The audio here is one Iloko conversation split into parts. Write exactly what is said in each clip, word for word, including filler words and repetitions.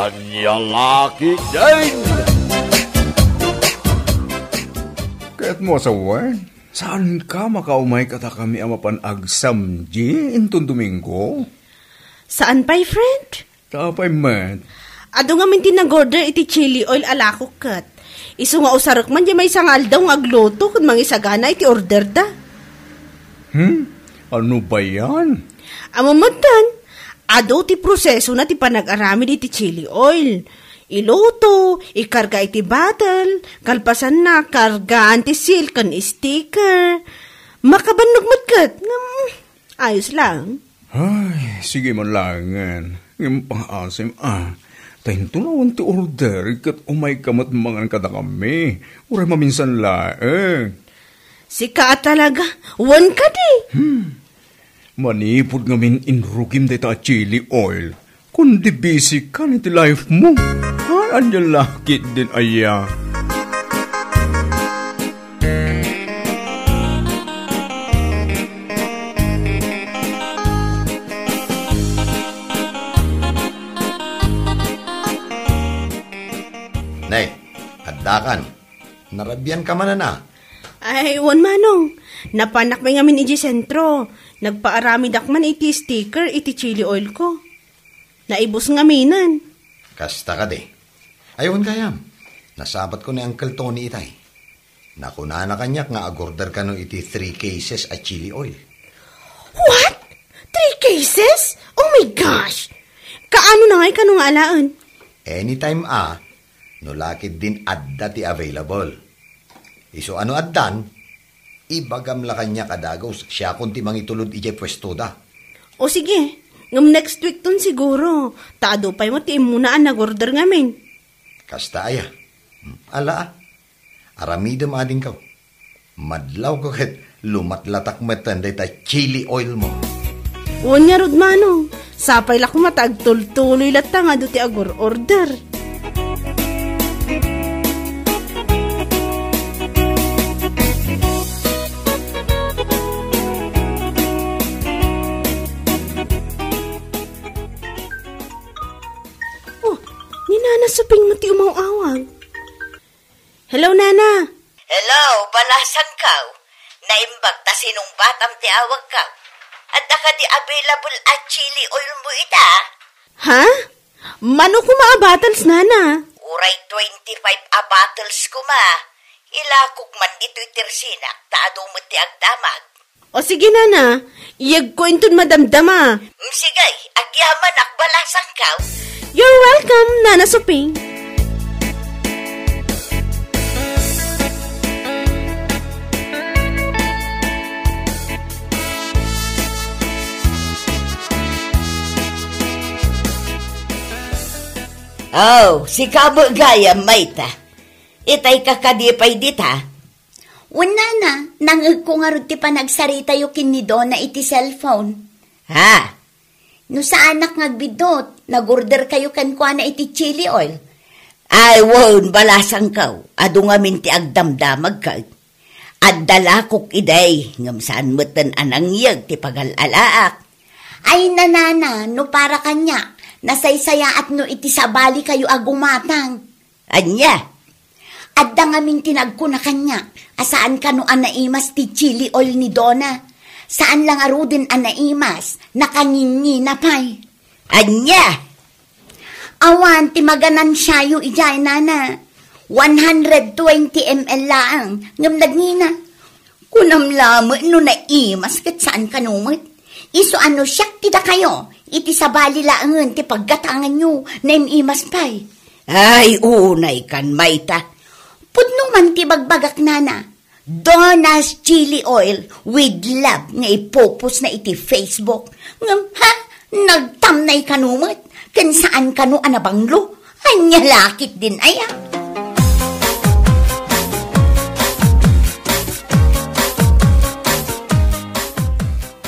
Ania la ketdin? Kayatmo a sawen, saanka makaumay kadakami a mapan agsamdi inton Domingo? Saan pay, friend? Ta apay met? Adu ngamin ti nag-order iti chili oil a lakok ket. Isu nga usarek man diay maysa nga aldaw nga agluto ken mangisagana iti orderda. Hmm? Ano ba yan? Amo metten, adu ti prosesona ti panag-aramid iti chili oil. Iluto, ikarga iti bottle, kalpasanna, kargaan ti seal ken sticker. Makabannogmo met ket, ngem, ayos lang. Ay, sige man laengen. Ngem pangaasim, ah. Ta inton awan ti order, ket umayka met mangan kadakami. Uray maminsan laeng. Sika a talaga, wen kadi? Hmm. Manipud ngamin inrugim dayta a chili oil, kundi busy ka iti life mo. Ay, ania la ketdin aya. Nay, addakan. Narabian ka manen a? Ay, wen manong. Napanak met ngamin idiay sentro. Nagpaaramidak man iti sticker iti chili oil ko. Naibus ngaminen. Kasta kadi. Ay, wen gayam. Nasabatko ni Uncle Tony itay. Nakunana kaniak nga agorder kano iti three cases a chili oil. What? Three cases? Oh my gosh! Kaano na ngay kano nga alaen? Anytime a, no la ketdin adda ti available. Isu a no addan, ibagam la kaniak a dagus, siakon ti mangitulod idiay puestoda. O sige, ngem next week ton siguro, ta adu pay met ti immuna a nag-order ngamin. Kasta aya. Hmm, ala a. Aramidem adingko. Madlawko ket lumatlatak metten dayta chili oil mo. Wen ngarud manong, sapay la koma ta agtultuloy latta nga adu ti agor-order. Oh, ni Nana Suping met ti umaw-awag. Hello, Nana. Hello, balasangko. Naimbag ta sinungbatam ti awagko. Adda kadi available a chili oil mo ita? Ha? Mano koma a bottles, Nana? Uray twenty-five a bottles koma. Ilakok man ditoy tersenak ta adu met ti agdamag. O sige, Nana, iyegko inton madamdama. Mm, sige, agyamanak, balasangko. You're welcome, Nana Suping. Oh, sika met gayam, mayta. Itay ka kadi pay dita? Wen, Nana, nang-egko ngarud ti panagsaritayo ken ni Donna iti cellphone. Ha? No saanak nga agbiddut, nag-order kayo kenkuana iti chili oil. Ay, wen, balasangko, adu ngamin ti agdamdamag ket. Adda lakok idi, ngem saan metten a nangyeg ti pagal-alaak. Ay, Nana, no para kaniak, nasaysayaat no iti sabali kayo a gumatang. Ania? Adda ngamin ti nagkuna kaniak a saan kano a naimas ti chili oil ni Donna. Saan la ngaruden a naimas, nakangingina pay. Ania? Awan ti maganansiayo idiay, Nana. One hundred twenty M L laeng, ngem nagngina. Kunam lamet no naimas ket saan kano met. Isu a no siak ti dakayo, iti sabali laengen ti paggatanganyo, naim-imas pay. Ay, unay kan mayta. Pudno man ti bagbagak, Nana. Donna's Chili Oil with love nga ipopost na iti Facebook. Ngem, ha? Nagtamnay kano met? Ken saan kano a nabanglo? Ania la ketdin aya?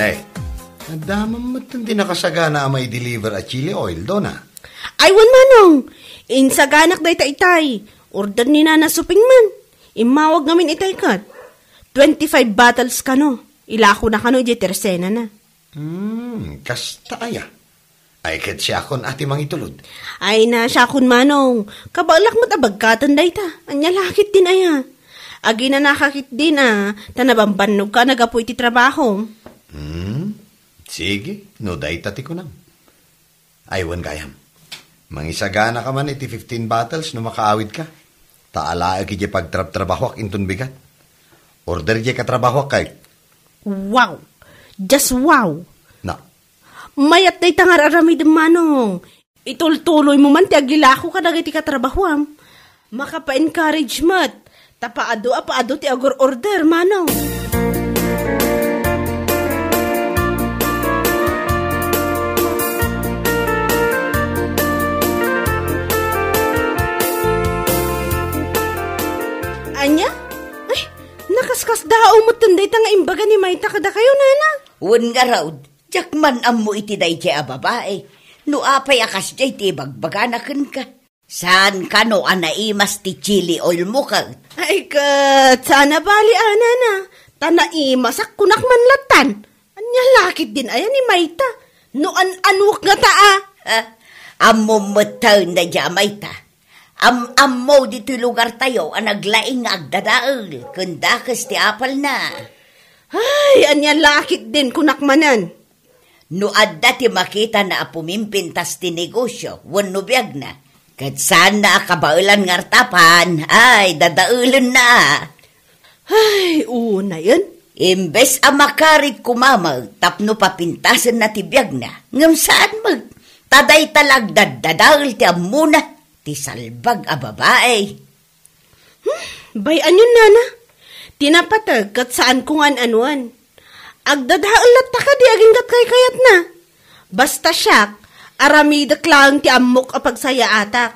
Nay, adda man metten ti nakasagana a mai-deliver a chili oil, Donna? Ay, wen, Manong. Insaganak dayta itay. Order ni Nana Suping man. Immawag ngamin itay ket. Twenty-five bottles kano. Ilakona kano idiay tersenana. Hmm, kasta aya. Ay, ket siakon a ti mangitulod. Ay na, siakon, Manong. Kabaelak met a bagkaten dayta. Ania la ketdin aya? Aginanaka ketdin a, ta nabambannogka a naggapu iti trabahom. Hmm? Sige, no dayta ti kunam. Ay, wen gayam. Mangisaganaka man iti fifteen bottles no makaawidka. Ta alaek idiay pagtrabtrabahoak inton bigat. Order idiay katrabahoak kay. Wow! Just wow! Na. Mayat dayta nga ar-aramidem, Manong. Itultuloymo man ti agilako kadagiti katrabahoam. Makapa-encourage met. Ta paadu a paadu ti agur-order, Manong. Ania? Ay, nakaskasdaaw metten dayta nga imbaga ni Mayta kadakayo, nana. Wen ngarud, diak man ammo iti daydiay a babai. No apay a kasdiay ti ibagbagana kenka? Saan kano a naimas ti chili oil mo ket? Ay ket, saan a bali, a, nana. Ta naimasak, kunak man lattan. Ania la ketdin aya ni Mayta? No an-anuak ngata, a? Ah, ammom metten daydiay a Mayta. Am-ammo ditoy lugartayo a naglaing nga agdadael ken dakes ti apalna. Ay, ania la ketdin, kunak manen. No adda ti makitana a pumimpintas ti negosio wenno biagna, ket saanna a kabaelan nga artapan, ay, dadaelenna. Ay, unayen. Imbes a makarit koma met tapno papintasenna ti biagna, ngem saan met, ta dayta la agdaddadael ti ammona, ti salbag a babai. Hmm, bay-ayon, nana. Ti napateg ket saanko nga an-anuan. Agdadael latta kadi aginggat kaykayatna. Basta siak, aramidek laeng ti ammok a pagsayaatak.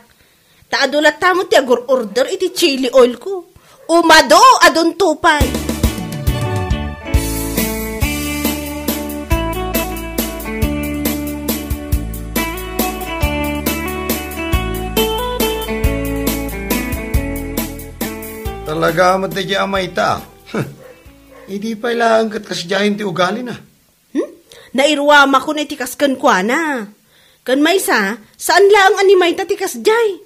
Ta adu latta met ti agur-order iti chili oil ko. Umadu, adunto pay. Talaga met daydiay a Mayta. Huh. Idi pay laeng ket kasdiayen ti ugalina. Hmm? Nairuamakon iti kas kenkuana. Ken maysa, saan laeng a ni Mayta ti kasdiay.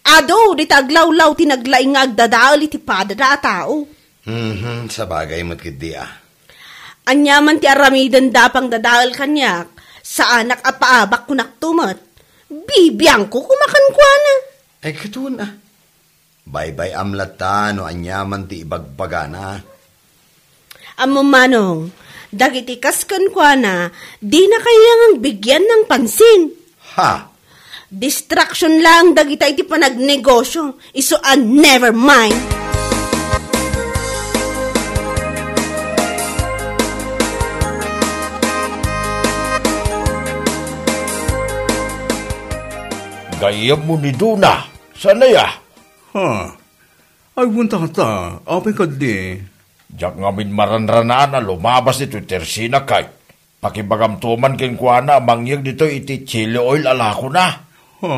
Adu, dita aglawlaw ti naglaing nga agdadael iti padada a tao. Mhm, sabagay met ketdi a. Ania man ti aramidenda a pangdadael kaniak, saanak a paabak kunakto met. Bibiangko koma kenkuana. Ay, ket wen a. Baybay-am latta no ania man ti ibagbagana. Ammom, Manong, dagiti kas kenkuana, dina kailangan bigyan ng pansin. Ha? Distraction lang dagita iti panagnegosyo, isu a never mind. Gayyemmo ni Dona, saan aya? Ha? Ay, wen, tata, apay kadi? Diak ngamin maranranaan a lumabas ditoy tersina, kay pakibagamto man kenkuana a mangyeg ditoy iti chili oil a lakona. Ha?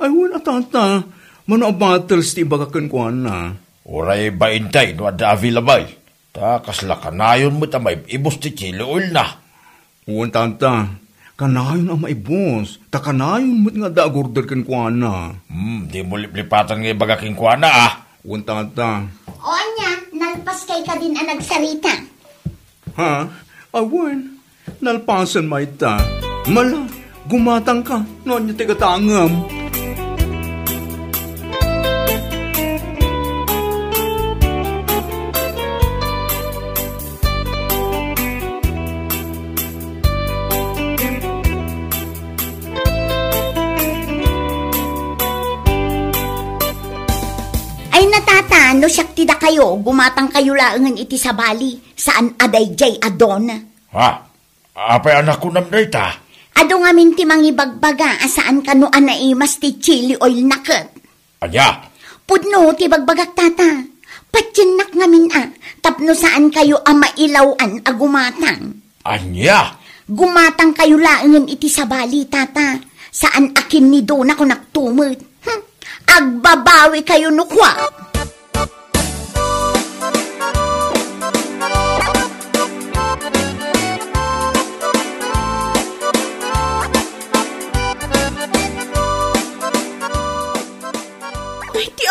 Ay, wen a, tata, mano a bottles ti ibaga kenkuana? Uray bainte no adda available. Ta kasla kanayon met a maib-ibus ti chili oilna. Wen, tata, kanayon a maibus, ta kanayon met nga adda agurder kenkuana. Hmm, dimo liplipatan nga ibaga kenkuana, a. Wen, tata. O ania, nalpaskay kadin a nagsarita? Ha? Awan, nalpasen mayta. Mala, gumatangka no ania ti gatangem. Ay na, tata, no siak ti dakayo, gumatangkayo laengen iti sabali, saan a daydiay a Dona. Ha? Apay a nakunam dayta? Adu ngamin ti mangibagbaga a saan kano a naimas ti chili oil na ket. Ania? Pudno ti bagbagak, tata. Patiennak ngamin a, tapno saan kayo a mailawan a gumatang. Ania? Gumatang kayo laengen iti sabali, tata. Saan a kin ni Dona kunak tumet. Hmm. Agbabawi kayo no kua.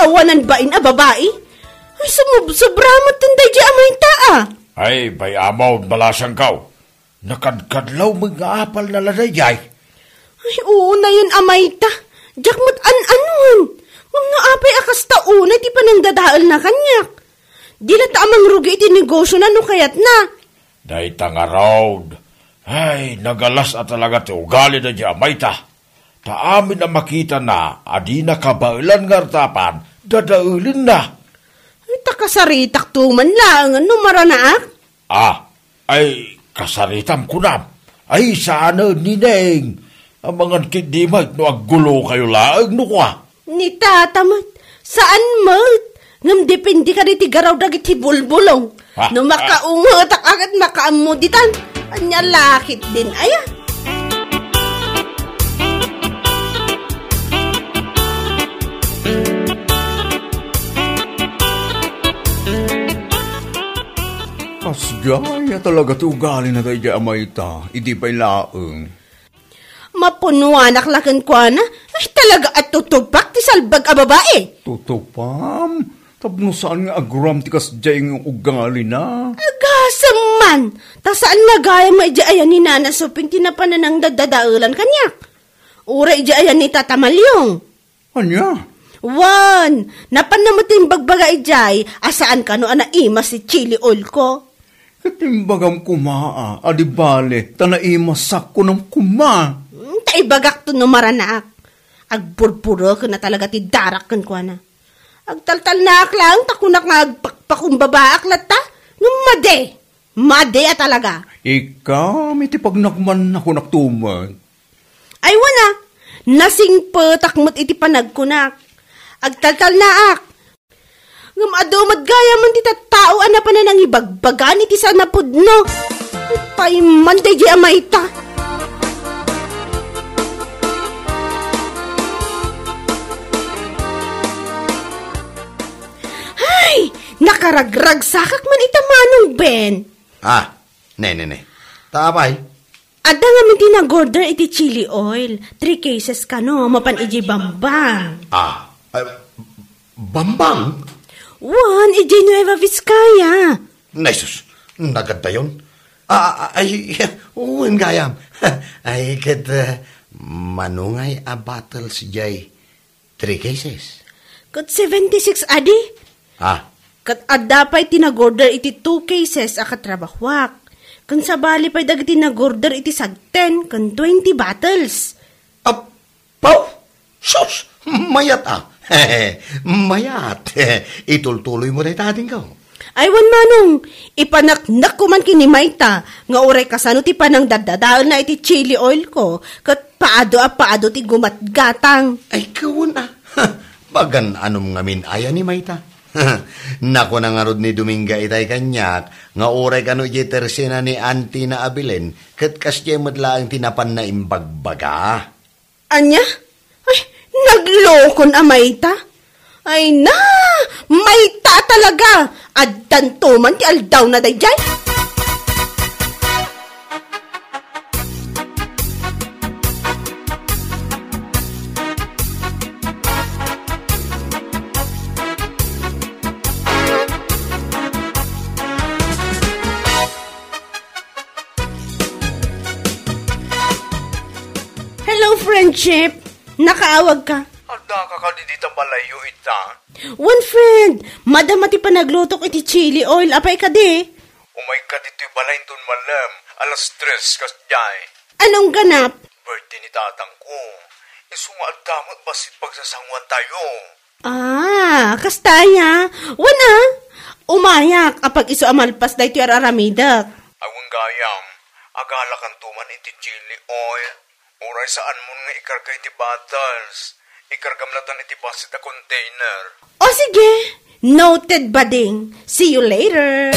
Awanan bain a babai? Ay, sumubsobra met daydiay a mayta, a. Ay, bay-am, balasangko. Nakadkadlaw met nga apalna la daydiay. Ay, unayen a mayta. Diak met an-anuan. Ngem no apay a kasta unay ti panangdadaelna kaniak? Di latta a mangrugi iti negosiona no kayatna. Dayta ngarud, ay, nagalas a talaga ti ugali daydiay a mayta. Ta amin a makitana a dina kabaelan nga artapan, dadaelenna. Ay, ta kasaritakto man laengen no maranaak. Ah, ay, kasaritam kunam. Ay, saanen, Nineng. Amangan ketdi met no aggulokayo laeng no kua. Ni tata met, saan met. Ngem depende kadi ti garaw dagiti bulbulong. Ha? No makaungetak a ket makaammo ditan. Ania la ketdin aya? Kasdiay a talaga ti ugalina daydiay a mayta, idi pay laeng. Mapunuanak la kenkuana, ay talaga a tutupak ti salbag a babai. Tutupam? Tapno saan nga aguram ti kasdiay nga ugalina? Agasem man, ta saan nga gayam nga idiay ayan ni Nana Suping ti napan a nangdadadaelan kaniak. Uray idiay ayan ni Tata Maliong. Ania? Wen, napanna met ti imbagbaga idiay a saan kano a naimas ti chili oil ko. Ket imbagam koma a, a di bale, ta naimasak kunam koma. Hmm, ta ibagakto no maranaak. Agburbureken a talaga ti darak kenkuana. Agtaltalnaak laeng ta kunak nga agpakpakumbabaak latta. Ngem madi, madi a talaga. Ikam iti pagnakmanna kunak tumet. Ay, wen a, nasingpetak met iti panagkunak. Agtaltalnaak. Ngem adu met gayam ti tattao a napan a nangibagbagan iti saan a pudno. Paiman daydiay a mayta. Ay, nakaragragsakak man ita, Manong Ben. Ah, ne, ne, ne. Ta apay? Adda ngamin ti nag-order iti chili oil. Three cases kano, mapan idiay Bambang. Ah, ah, Bambang? Wen, idiay Nueva Vizcaya. Nay sus, nagaddayon. Ah, ah, ay, wen gayam. Ay, ket, ah, mano ngay a bottles jay? Three cases. Ket seventy-six adi? Ah. Ket adda pay ti nag-order iti two cases a katrabahuak. Ken sabali pay dagiti nag-order iti sagten ken twenty bottles. Apaw! Sus! Mayat a! Mayat! Itultuloy mo dayta, adingko. Ay, wen, Manong, ipanaknakko man ken ni Mayta nga uray kasano ti panangdaddadaelna iti chili oil ko, ket paado a paado ti gumatgatang. Ay, kawen a. Pagan-anom ngamin aya ni Mayta. Nakuna ngarud ni Dominga itay kaniak nga uray kano idiay tersena ni Auntie na a Belen, ket kasdiay met laeng ti napanna imbagbaga. Ania? Ay, naglokon a Mayta? Ay na, Mayta talaga! Addanto man ti aldawna daydiay. Hello, friendship. Nakaawag ka? Adda ka kadi dita balayyo ita? Wen, friend, madama ti panaglutok iti chili oil. Apay kadi? Umay ka ditoy balay inton malem, alas tres kasdiay. Anong ganap? Birthday ni tatangko. Isu nga adda met bassit pagsasanguan tayo. Ah, kasta aya. Wen a, umayak, apag isu a malpas daytoy ar-aramidek. Awan gayam, agalakanto man iti chili oil. Uray saanmon nga ikarga iti bottles. Ikargam latan iti bassit a container. O sige, noted, bading. See you later.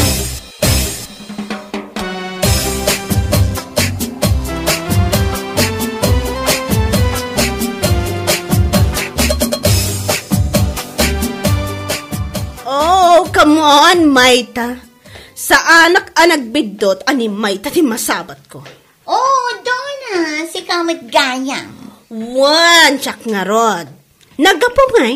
Oh, come on, Mayta. Saanak a nagbiddut a ni Mayta ti masabatko. Oh, Donna, sika met gayam. Wen, siak ngarud. Naggapu ngay?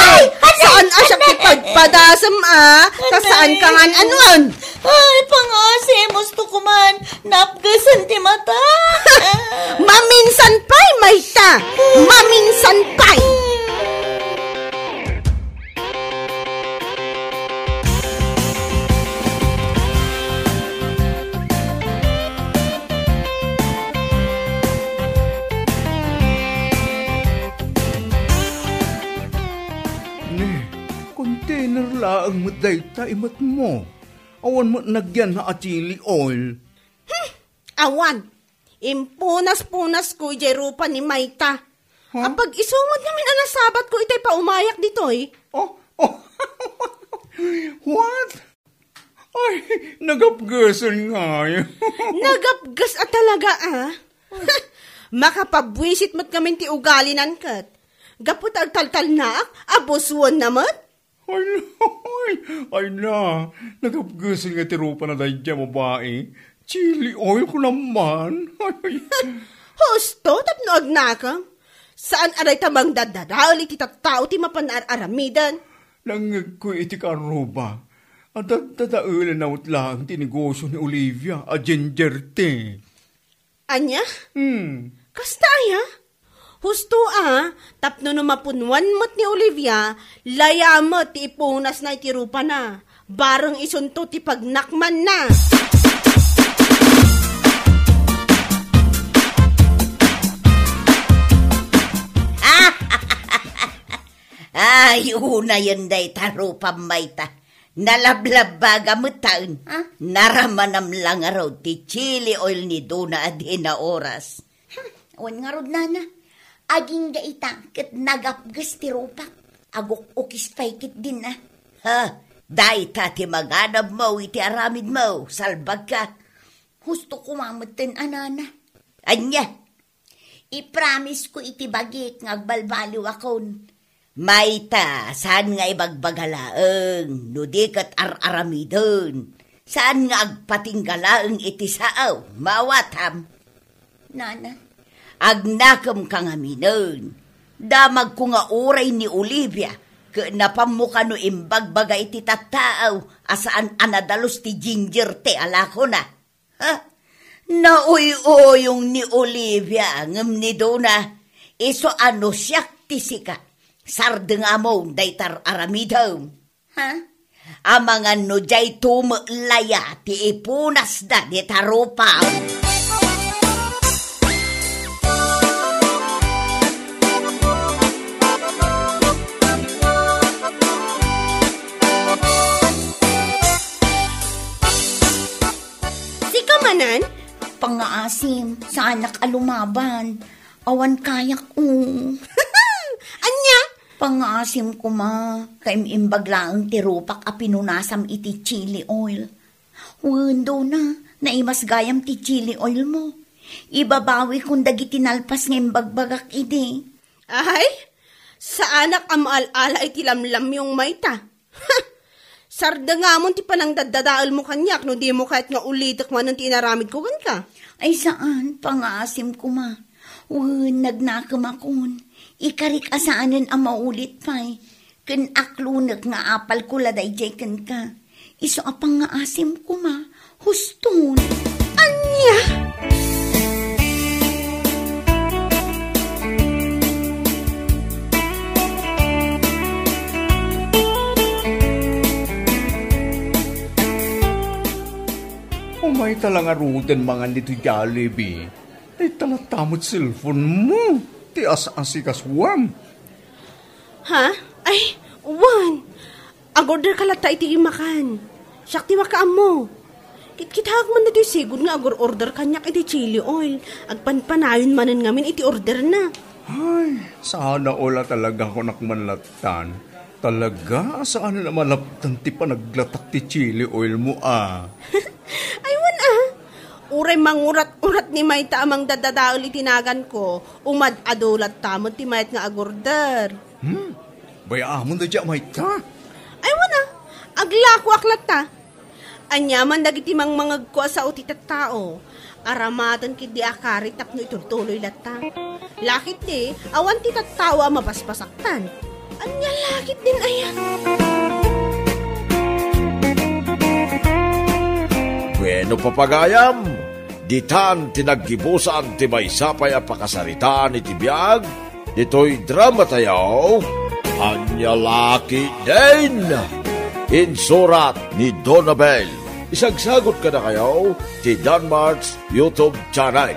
Ay, saan a siak ti padpadasem a, ta saan ka ngan anuan. Ay, pangaasim, husto ko man, napgesen ti mata. Maminsan pay, Mayta! Maminsan pay! Ne, container laeng met dayta imetmo. Awan met nagyan a chili oil. Hmm, awan. Impunas-punasko idiay rupa ni Mayta. Huh? Apag isu met ngamin a nasabatko itay paumayak ditoy. Oh, oh. What? Ay, nagapgesen ngay. Nagapges a talaga, ah. Makapabwisit met ngamin ti ugalinan ket. Gapu ta agtaltalnaak, abusuenna met. Ay, ay, ay na, nagapgesen nga ti rupana daydiay a babai. Chili oil ko naman. Ay, ay. Husto tapno agnakem. Saan a dayta mangdaddadael iti tattao ti mapan ar-aramiden. Nangngegko iti kaarruba a daddadaelen met laeng ti negosio ni Olivia a ginger tea. Ania? Hmm. Kasta aya? Husto a, tapno no mapunwan met ni Olivia, laya met ti ipunasna iti rupana. Bareng isunto ti pagnakmanna. Ay, unayen dayta rupam, Mayta. Nalablabbaga met taen. Ha? Naramanam la ngarud ti chili oil ni Dona a dina oras. Hmm, awan ngarud, nana. Agingga ita ket nagapges ti rupak. Aguk-ukis pay ketdin a. Ha, dayta ti manganabmo iti aramidmo, salbagka. Husto koma metten a, nana. Ania? Ipramisko iti bagik nga agbalbaliwakon. Mayta, saan nga ibagbaga laeng, no di ket ar-aramiden. Saan nga agpatingga laeng iti saaw, maawatam. Nana. Agnakemka ngaminen. Damagko nga uray ni Olivia, ket napammo kano imbagbaga iti tattaaw a saan a nadalus ti ginger tea a lakona. Ha? Nauy-uyong ni Olivia ngem ni Dona, isu a no siak ti sika, sardengamon dayta ar-aramidem. Ha? Amangan no diay tumeklaya ti ipunasda dita rupam. Sika manen? Pangaasim, saanak a lumaban. Awan kayak, o. Ania? Pangaasim koma, kaim-imbag laeng ti rupak a pinunasam iti chili oil. Wen, Dona, naimas gayam ti chili oil mo. Ibabawikon dagiti nalpas nga imbagbagak idi. Ay, saanak a maal-ala iti lamlamyong mayta. Sardengamon ti panangdaddadaelmo kaniak no dimo kayat nga ulitek manen ti inaramidko kenka. Ay, saan, pangaasim koma. Wen, nagnakemakon. Ikarik a saanen a maulit pay. Ken aklonek nga apalko la daydiay kenka. Isu a pangaasim koma. Huston. Ania? Ay, talaga ruten mangan ditoy Jollibee. Ay, talaga met cellphone mo. Ti as-asikasuam. Ha? Ay, wan. Ag-order ka latta iti makan. Siak ti makaammo. Kitkitaak man datoy sigud nga agur-order kaniak iti chili oil. Agpanpanayon manen ngamin iti order na. Ay, sana all a talaga kunak man lattan. Talaga, saan a malaptan ti panaglatak ti chili oil mo, ah. Ay, wan, ah. Uray mangurat-urat ni mayta a mangdadadael iti nagan ko, umad-adu latta met ti mayat nga agorder. Hmm? Bay-amon da diak mayta? Ay, wana, aglakoak latta. Aniaman dagiti mangmangegko a sao ti tattao. Aramaten ketdi a kari tapno itultuloy latta. Laketdi, awan ti tattao a mabasbasaktan. Ania laketdin aya? Bueno, papagayam, ditan ti naggibusan ti maysa pay a pakasaritaan iti biag ditoy dramatayo, Ania Laketdin. Insurat ni Donabel. Isagsagot kadakayo ti Danmart's YouTube channel.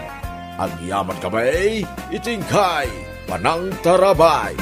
Agyaman kami iti inkay panangtarabay.